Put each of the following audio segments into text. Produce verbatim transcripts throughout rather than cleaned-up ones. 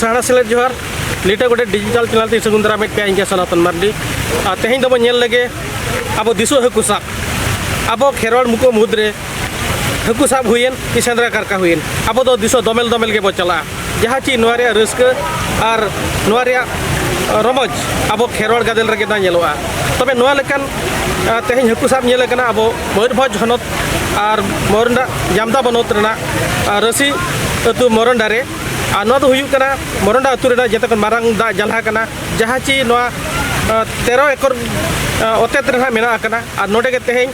ᱥᱟᱦᱱᱟ ᱥᱮᱞᱮᱫ ᱡᱚᱦᱟᱨ᱾ ᱞᱤᱴᱟᱹ ᱜᱚᱰᱮᱛ ᱰᱤᱡᱤᱴᱟᱞ ᱪᱮᱱᱮᱞ ᱛᱮ ᱥᱟᱹᱜᱩᱱ ᱫᱟᱨᱟᱢ ᱢᱮᱫ ᱯᱮᱭᱟ, ᱤᱧ ᱜᱮ ᱥᱚᱱᱟᱛᱚᱱ ᱢᱟᱨᱰᱤ᱾ ᱟᱨ ᱛᱮᱦᱮᱧ ᱫᱚᱵᱚᱱ ᱧᱮᱞ ᱞᱮᱜᱮ ᱟᱵᱚ ᱫᱤᱥᱩᱣᱟᱹ ᱦᱟᱹᱠᱩ ᱥᱟᱵ᱾ ᱟᱵᱚ ᱠᱷᱮᱨᱣᱟᱲ ᱢᱩᱠᱚ ᱢᱩᱫᱽᱨᱮ ᱦᱟᱹᱠᱩ ᱥᱟᱵ ᱦᱩᱭᱮᱱ ᱠᱤ ᱥᱮᱸᱫᱽᱨᱟ ᱠᱟᱨᱠᱟ ᱦᱩᱭᱮᱱ, ᱟᱵᱚ ᱫᱚ ᱫᱤᱥᱩᱣᱟᱹ ᱫᱚᱢᱮᱞ ᱫᱚᱢᱮᱞ ᱜᱮᱵᱚ ᱪᱟᱞᱟᱜᱼᱟ᱾ ᱡᱟᱦᱟᱸ ᱪᱮ ᱱᱚᱣᱟ ᱨᱮᱭᱟᱜ ᱨᱟᱹᱥᱠᱟᱹ ᱟᱨ ᱱᱚᱣᱟ ᱨᱮᱭᱟᱜ ᱨᱚᱢᱚᱡᱽ ᱟᱵᱚ ᱠᱷᱮᱨᱣᱟᱲ ᱜᱟᱫᱮᱞ ᱨᱮᱜᱮ ᱫᱚ ᱧᱮᱞᱚᱜᱼᱟ᱾ ᱛᱚᱵᱮ ᱱᱚᱣᱟ ᱞᱮᱠᱟᱱ, ᱟ, ᱛᱮᱦᱮᱧ ᱦᱟᱹᱠᱩ ᱥᱟᱵ ᱧᱮᱞ ᱟᱠᱟᱱᱟ ᱟᱵᱚ ᱢᱚᱭᱩᱨᱵᱷᱚᱸᱡᱽ ᱦᱚᱱᱚᱛ ᱟᱨ ᱢᱚᱨᱚᱱᱰᱟ, ᱡᱟᱢᱫᱟ ᱵᱚᱱᱚᱛ ᱨᱮᱱᱟᱜ, ᱟ, ᱨᱟᱹᱥᱤ ᱟᱹᱛᱩ ᱢᱚᱨᱚᱱᱰᱟ ᱨᱮ᱾ ᱟᱨ ᱱᱚᱣᱟ ᱫᱚ ᱦᱩᱭᱩᱜ ᱠᱟᱱᱟ ᱢᱚᱨᱚᱱᱰᱟ ᱟᱹᱛᱩ ᱨᱮᱱᱟᱜ ᱡᱚᱛᱚ ᱠᱷᱚᱱ ᱢᱟᱨᱟᱝ ᱫᱟᱜ ᱡᱟᱞᱦᱟ ᱠᱟᱱᱟ, ᱡᱟᱦᱟᱸ ᱪᱮ ᱱᱚᱣᱟ, ᱟ, ᱛᱮᱨᱚ ᱮᱠᱚᱨ, ᱟ, ᱚᱛᱮᱛ ᱨᱮ ᱱᱟᱦᱟᱜ ᱢᱮᱱᱟᱜ ᱟᱠᱟᱱᱟ᱾ ᱟᱨ ᱱᱚᱰᱮ ᱜᱮ ᱛᱮᱦᱮᱧ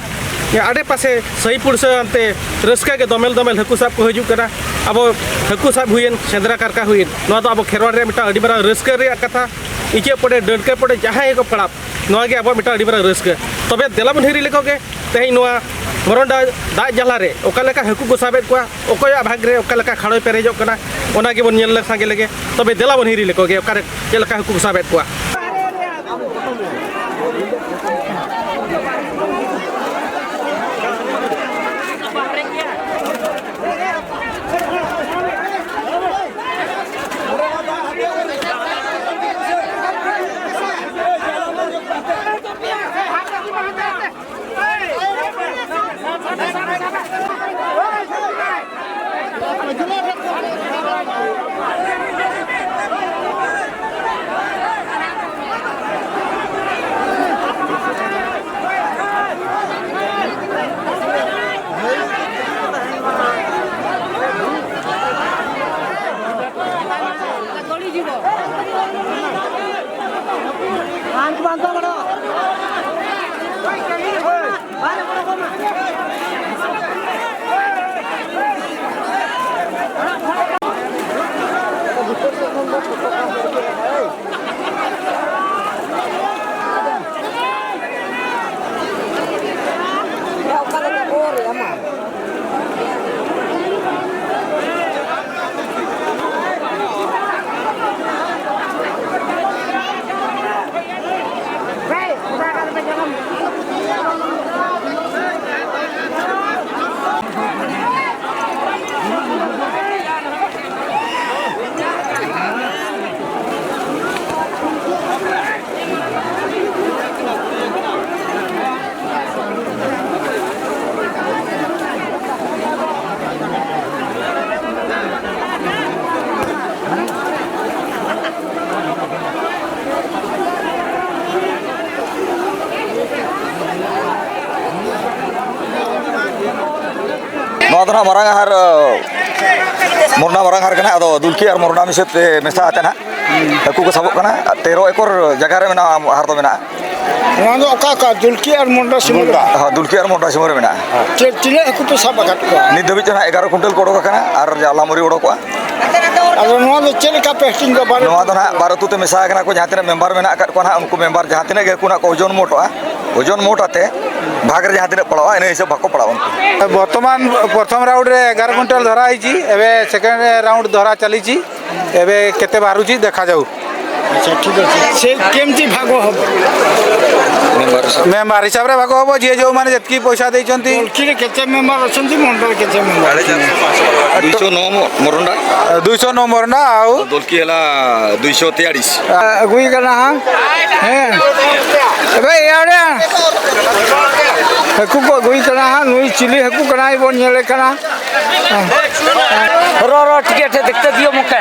ᱟᱰᱮ ᱯᱟᱥᱮ ᱥᱟᱹᱭ ᱯᱩᱲᱥᱟᱹ ᱟᱱᱛᱮ ᱨᱟᱹᱥᱠᱟᱹ ᱜᱮ ᱫᱚᱢᱮᱞ ᱫᱚᱢᱮᱞ ᱦᱟᱹᱠᱩ ᱥᱟᱵ ᱠᱚ ᱦᱤᱡᱩᱜ ᱠᱟᱱᱟ᱾ ᱟᱵᱚ ᱦᱟᱹᱠᱩ ᱥᱟᱵ ᱦᱩᱭᱮᱱ, ᱥᱮᱸᱫᱽᱨᱟ ᱠᱟᱨᱠᱟ ᱦᱩᱭᱮᱱ, ᱱᱚᱣᱟ ᱫᱚ ᱟᱵᱚ ᱠᱷᱮᱨᱣᱟᱲ ᱨᱮᱭᱟᱜ ᱢᱤᱫᱴᱟᱝ ᱟᱹᱰᱤ ᱢᱟᱨᱟᱝ ᱨᱟᱹᱥᱠᱟᱹ ᱨᱮᱭᱟᱜ ᱠᱟᱛᱷᱟ᱾ ᱤᱪᱟᱹᱜ ᱯᱚᱰᱮ, ᱰᱟᱹᱲᱠᱟᱹ ᱯᱚᱰᱮ, ᱡᱟᱦᱟᱸᱭ ᱜᱮᱠᱚ ᱯᱟᱲᱟᱜ, ᱱᱚᱣᱟ ᱜᱮ ᱟᱵᱚᱣᱟᱜ ᱢᱤᱫᱴᱟᱝ ᱟᱹᱰᱤ ᱢᱟᱨᱟᱝ ᱨᱟᱹᱥᱠᱟᱹ᱾ ᱛᱚᱵᱮ ᱫᱮᱞᱟ ᱵᱚᱱ ᱦᱤᱨᱤ ᱞᱮᱠᱚ ᱜᱮ ᱛᱮᱦᱮᱧ ᱱᱚᱣᱟ ᱢᱚᱨᱚᱱᱰᱟ ᱫᱟᱜ ᱡᱟᱞᱟ ᱨᱮ ᱚᱠᱟ ᱞᱮᱠᱟ ᱦᱟᱹᱠᱩ ᱠᱚ ᱥᱟᱵᱮᱫ ᱠᱚᱣᱟ, ᱚᱠᱚᱭᱟᱜ ᱵᱷᱟᱜᱽ ᱨᱮ ᱚᱠᱟ ᱞᱮᱠᱟ ᱠᱷᱟᱲᱚᱭ ᱯᱮᱨᱮᱡᱚᱜ ᱠᱟᱱᱟ, ᱚᱱᱟ ᱜᱮᱵᱚᱱ ᱧᱮᱞ ᱞᱮ ᱥᱟᱸᱜᱮ ᱞᱮᱜᱮ᱾ ᱛᱚᱵᱮ ᱫᱮᱞᱟ ᱵᱚᱱ ᱦᱤᱨᱤ ᱞᱮᱠᱚ ᱜᱮ ᱚᱠᱟᱨᱮ ᱪᱮᱫ ᱞᱮᱠᱟ ᱦᱟᱹᱠᱩ ᱠᱚ ᱥᱟᱵᱮᱫ ᱠᱚᱣᱟ᱾ ᱟᱫᱚ ᱱᱟᱦᱟᱜ ᱢᱟᱨᱟᱝ ᱟᱦᱟᱨ, ᱢᱚᱨᱱᱟ ᱢᱟᱨᱟᱝ ᱟᱦᱟᱨ ᱠᱟᱱᱟ᱾ ᱟᱫᱚ ᱫᱩᱞᱠᱤ ᱟᱨ ᱢᱚᱨᱱᱟ ᱢᱤᱥᱟᱹᱛ ᱛᱮ ᱢᱮᱥᱟ ᱟᱛᱮ ᱱᱟᱦᱟᱜ ᱦᱟᱹᱠᱩ ᱠᱚ ᱥᱟᱵᱚᱜ ᱠᱟᱱᱟ᱾ ᱟᱨ ᱛᱮᱨᱚ ᱮᱠᱚᱨ ᱡᱟᱭᱜᱟ ᱨᱮ ᱢᱮᱱᱟᱜᱼᱟ, ᱟᱦᱟᱨ ᱫᱚ ᱢᱮᱱᱟᱜᱼᱟ᱾ ᱱᱚᱣᱟ ᱫᱚ ᱚᱠᱟ ᱚᱠᱟ ᱫᱩᱞᱠᱤ ᱟᱨ ᱢᱚᱨᱱᱟ ᱥᱤᱢᱟᱹ ᱨᱮ? ᱦᱚᱸ, ᱫᱩᱞᱠᱤ ᱟᱨ ᱢᱚᱨᱱᱟ ᱥᱤᱢᱟᱹ ᱨᱮ ᱢᱮᱱᱟᱜᱼᱟ᱾ ᱪᱮᱫ, ᱛᱤᱱᱟᱹᱜ ᱦᱟᱹᱠᱩ ᱯᱮ ᱥᱟᱵ ᱟᱠᱟᱫ ᱠᱚᱣᱟ? ᱱᱤᱛ ᱫᱷᱟᱹᱵᱤᱡ ᱛᱮ ᱱᱟᱦᱟᱜ ᱮᱜᱟᱨᱚ ᱠᱩᱭᱱᱴᱟᱞ ᱠᱚ ᱚᱰᱚᱠ ᱟᱠᱟᱱᱟ ᱟᱨ ᱡᱟ ᱞᱟᱢᱩᱨᱤ ᱚᱰᱚᱠᱚᱜᱼᱟ᱾ ᱟᱫᱚ ᱱᱚᱣᱟ ᱫᱚ ᱪᱮᱫ ᱞᱮᱠᱟ ᱯᱮ ᱦᱟᱹᱴᱤᱧ ᱠᱚᱣᱟ? ᱵᱟᱨ ᱱᱚᱣᱟ ᱫᱚ ᱱᱟᱦᱟᱜ ᱵᱟᱨ ᱟᱹᱛᱩ ᱛᱮ ᱢᱮᱥᱟ ᱟᱠᱟᱱᱟ ᱠᱚ, ᱡᱟᱦᱟᱸ ᱛᱤᱱᱟᱹᱜ ᱢᱮᱢᱵᱟᱨ ᱢᱮᱱᱟᱜ ᱟᱠᱟᱫ ᱠᱚᱣᱟ ᱱᱟᱦᱟᱜ, ᱩᱱᱠᱩ ᱢᱮᱢᱵᱟᱨ ᱡᱟᱦᱟᱸ ᱛᱤᱱᱟᱹᱜ ᱜᱮ ᱦᱟᱹᱠᱩ ᱱᱟᱦᱟᱜ ᱠᱚ ᱳᱡᱚᱱ ᱢᱳᱴ ᱟᱛᱮ, ᱵᱷᱟᱜᱽ ᱨᱮ ᱡᱟᱦᱟᱸ ᱛᱤᱱᱟᱹᱜ ᱯᱟᱲᱟᱜᱼᱟ, ᱤᱱᱟᱹ ᱦᱤᱥᱟᱹᱵ ᱵᱷᱟᱜᱽ ᱠᱚ ᱯᱟᱲᱟᱜᱼᱟ ᱩᱱᱠᱩ᱾ ᱵᱚᱨᱛᱚᱢᱟᱱ ᱯᱨᱚᱛᱷᱚᱢ ରାଉଣ୍ଡ ରେ ଏଗାର କୁଇଣ୍ଟାଲ ଧରା ହେଇଛି, ଏବେ ସେକେଣ୍ଡ ରାଉଣ୍ଡ ଧରା ଚାଲିଛି, ଏବେ କେତେ ବାହାରୁଛି ଦେଖାଯାଉ। ଆଚ୍ଛା, ଠିକ୍ ଅଛି। ସେ କେମିତି ଭାଗ ହବ? ମେମ୍ବର ହିସାବରେ ଭାଗ ହବ, ଯିଏ ଯୋଉମାନେ ଯେତିକି ପଇସା ଦେଇଛନ୍ତି। ଦୋଲକିରେ କେତେ ମେମ୍ବର ଅଛନ୍ତି, ମଣ୍ଡଳରେ କେତେ ମେମ୍ବର ଅଛନ୍ତି? ଦୁଇଶହ ନଅ ମ-, ମରଣ୍ଡା। ଦୁଇଶହ ନଅ ମରଣ୍ଡା ଆଉ ᱫᱚᱞᱠᱤ ᱦᱮᱞᱟ ᱫᱩᱭᱥᱚ ᱛᱮᱭᱟᱲᱤᱥ᱾ ᱟᱹᱜᱩᱭ ᱠᱟᱱᱟ ᱦᱟᱸᱜ᱾ ᱦᱮᱸ᱾ ᱮᱵᱮ ᱤᱭᱟᱹ ᱨᱮ ᱦᱟᱹᱠᱩ ᱠᱚ ᱟᱹᱜᱩᱭ ᱠᱟᱱᱟ ᱦᱟᱸᱜ᱾ ᱱᱩᱭ ᱪᱤᱞᱤ ᱦᱟᱹᱠᱩ ᱠᱟᱱᱟᱭ ᱵᱚᱱ ᱧᱮᱞᱮ ᱠᱟᱱᱟ᱾ ᱦᱮᱸ᱾ ᱨᱚ, ᱨᱚ, ᱴᱷᱤᱠ ᱟᱪᱷᱮ, ᱫᱮᱠᱷᱛᱮ ᱫᱤᱭᱳ ᱢᱚᱠᱮ᱾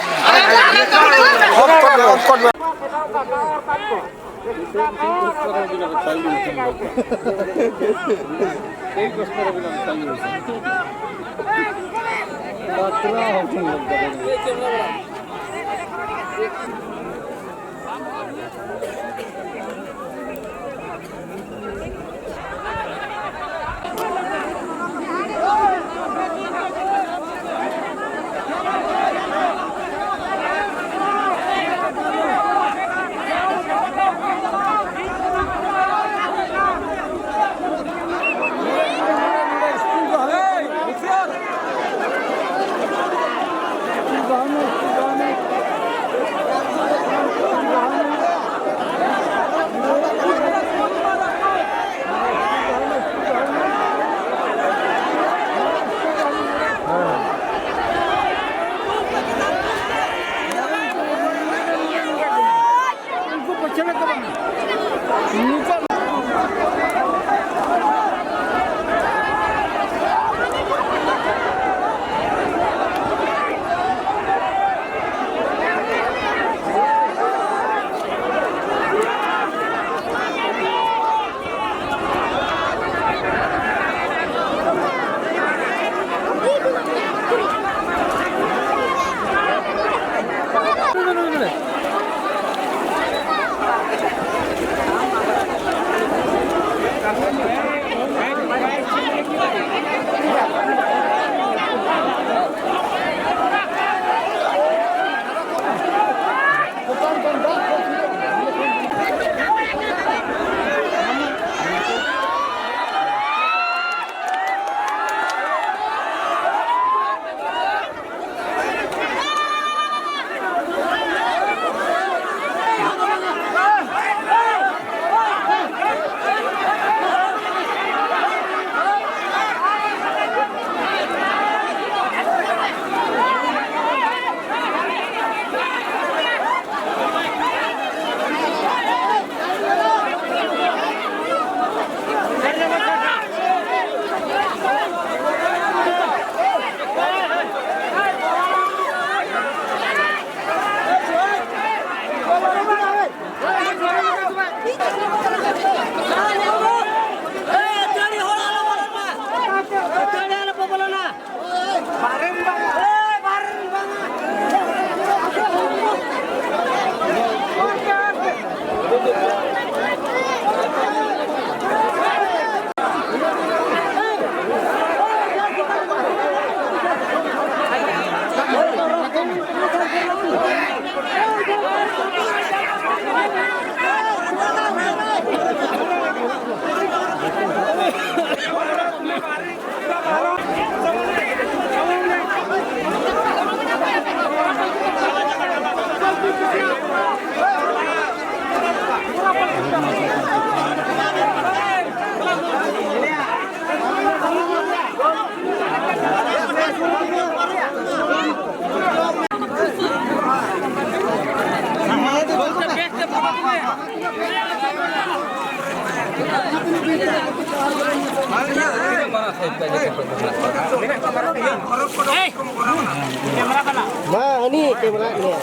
ᱢᱟ, ᱦᱟᱹᱱᱤ ᱠᱮᱢᱨᱟ ᱠᱟᱱᱟᱭ᱾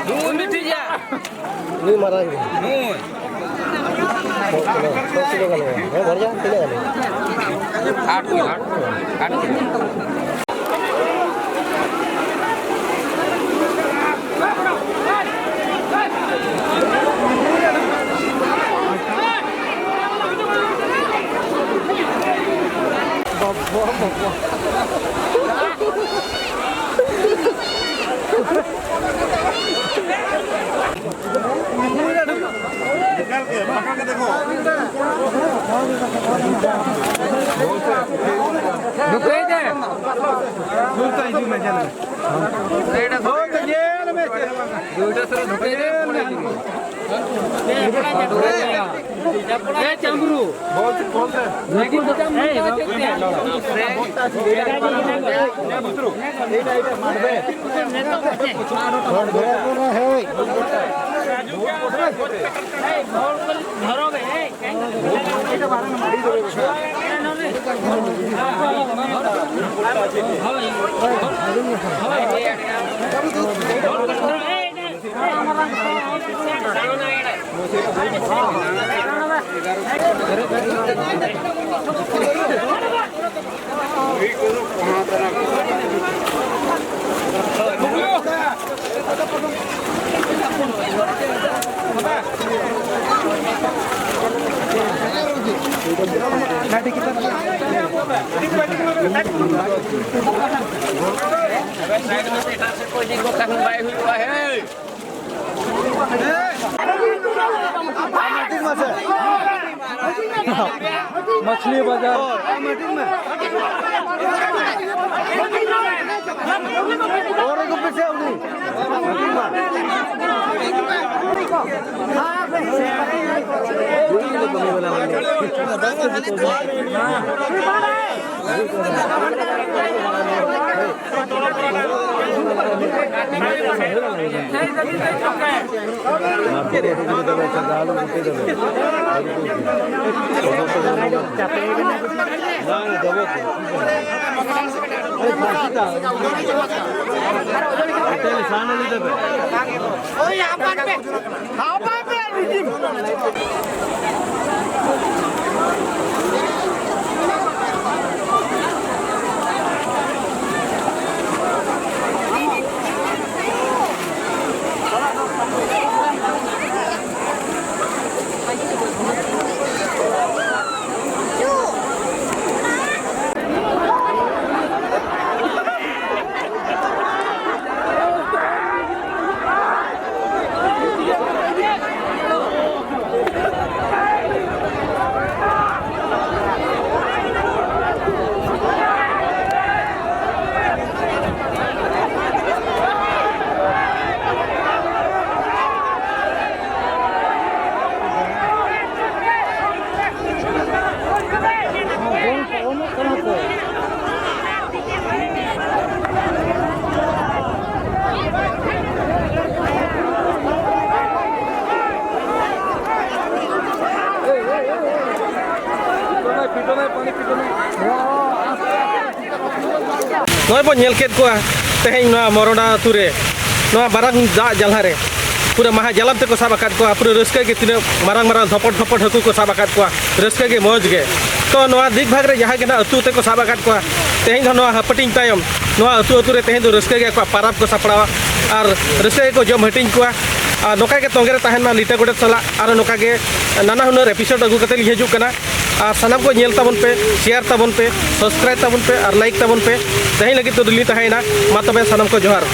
ᱱᱩᱭ ᱢᱤᱫᱴᱤᱡ ᱜᱮᱭᱟ᱾ ᱱᱩᱭ ᱢᱟᱨᱟᱝ ᱜᱮ᱾ ᱱᱩᱭ᱾ ᱪᱷᱚ ᱠᱤᱞᱳ, ᱪᱷᱚ ᱠᱤᱞᱳ ᱜᱟᱱ ᱦᱩᱭᱩᱜᱼᱟ᱾ ᱦᱮᱸ, ᱵᱷᱟᱹᱨᱭᱟᱹ ᱛᱤᱱᱟᱹᱜ ᱜᱟᱱ ᱦᱩᱭᱩᱜᱼᱟ? ᱟᱴ ᱠᱤᱞᱳ, ᱟᱴ ᱠᱤᱞᱳ᱾ ᱢᱟᱪᱷᱞᱤ ᱵᱟᱡᱟᱨ᱾ ᱱᱚᱜᱼᱚᱭ ᱵᱚᱱ ᱧᱮᱞ ᱠᱮᱫ ᱠᱚᱣᱟ ᱛᱮᱦᱮᱧ ᱱᱚᱣᱟ ᱢᱚᱨᱚᱰᱟ ᱟᱹᱛᱩ ᱨᱮ, ᱱᱚᱣᱟ ᱢᱟᱨᱟᱝ ᱫᱟᱜ ᱡᱟᱞᱦᱟ ᱨᱮ ᱯᱩᱨᱟᱹ ᱢᱟᱦᱟ ᱡᱟᱞᱟᱢ ᱛᱮᱠᱚ ᱥᱟᱵ ᱟᱠᱟᱫ ᱠᱚᱣᱟ᱾ ᱯᱩᱨᱟᱹ ᱨᱟᱹᱥᱠᱟᱹ ᱜᱮ, ᱛᱤᱱᱟᱹᱜ ᱢᱟᱨᱟᱝ ᱢᱟᱨᱟᱝ ᱫᱷᱚᱯᱚᱴ ᱫᱷᱚᱯᱚᱴ ᱦᱟᱹᱠᱩ ᱠᱚ ᱥᱟᱵ ᱟᱠᱟᱫ ᱠᱚᱣᱟ, ᱨᱟᱹᱥᱠᱟᱹ ᱜᱮ, ᱢᱚᱡᱽ ᱜᱮ᱾ ᱛᱚ ᱱᱚᱣᱟ ᱫᱤᱠ ᱵᱷᱟᱜᱽ ᱨᱮ ᱡᱟᱦᱟᱸ ᱜᱮ ᱱᱟᱜ ᱟᱹᱛᱩ ᱛᱮᱠᱚ ᱥᱟᱵ ᱟᱠᱟᱫ ᱠᱚᱣᱟ, ᱛᱮᱦᱮᱧ ᱫᱚ ᱱᱚᱣᱟ ᱦᱟᱹᱯᱟᱹᱴᱤᱧ ᱛᱟᱭᱚᱢ ᱱᱚᱣᱟ ᱟᱹᱛᱩ ᱟᱹᱛᱩ ᱨᱮ ᱛᱮᱦᱮᱧ ᱫᱚ ᱨᱟᱹᱥᱠᱟᱹ ᱜᱮ ᱟᱠᱚᱣᱟᱜ ᱯᱟᱨᱟᱵᱽ ᱠᱚ ᱥᱟᱯᱲᱟᱣᱟ ᱟᱨ ᱨᱟᱹᱥᱠᱟᱹ ᱜᱮᱠᱚ ᱡᱚᱢ ᱦᱟᱹᱴᱤᱧ ᱠᱚᱣᱟ᱾ ᱟᱨ ᱱᱚᱝᱠᱟ ᱜᱮ ᱛᱚᱸᱜᱮ ᱨᱮ ᱛᱟᱦᱮᱱ ᱢᱟ ᱞᱤᱴᱟᱹ ᱜᱚᱰᱮᱛ ᱥᱟᱞᱟᱜ, ᱟᱨ ᱱᱚᱝᱠᱟ ᱜᱮ ᱱᱟᱱᱟ ᱦᱩᱱᱟᱹᱨ ᱮᱯᱤᱥᱳᱰ ᱟᱹᱜᱩ ᱠᱟᱛᱮ ᱞᱤᱧ ᱦᱤᱡᱩᱜ ᱠᱟᱱᱟ᱾ ᱟᱨ ᱥᱟᱱᱟᱢ ᱠᱚ ᱧᱮᱞ ᱛᱟᱵᱚᱱ ᱯᱮ, ᱥᱮᱭᱟᱨ ᱛᱟᱵᱚᱱ ᱯᱮ, ᱥᱟᱵᱥᱠᱨᱟᱭᱤᱵ ᱛᱟᱵᱚᱱ ᱯᱮ ᱟᱨ ᱞᱟᱭᱤᱠ ᱛᱟᱵᱚᱱ ᱯᱮ᱾ ᱛᱮᱦᱮᱧ ᱞᱟᱹᱜᱤᱫ ᱫᱚ ᱫᱤᱞᱤ ᱛᱟᱦᱮᱸᱭᱮᱱᱟ᱾ ᱢᱟ ᱛᱚᱵᱮ ᱥᱟᱱᱟᱢ ᱠᱚ ᱡᱚᱦᱟᱨ᱾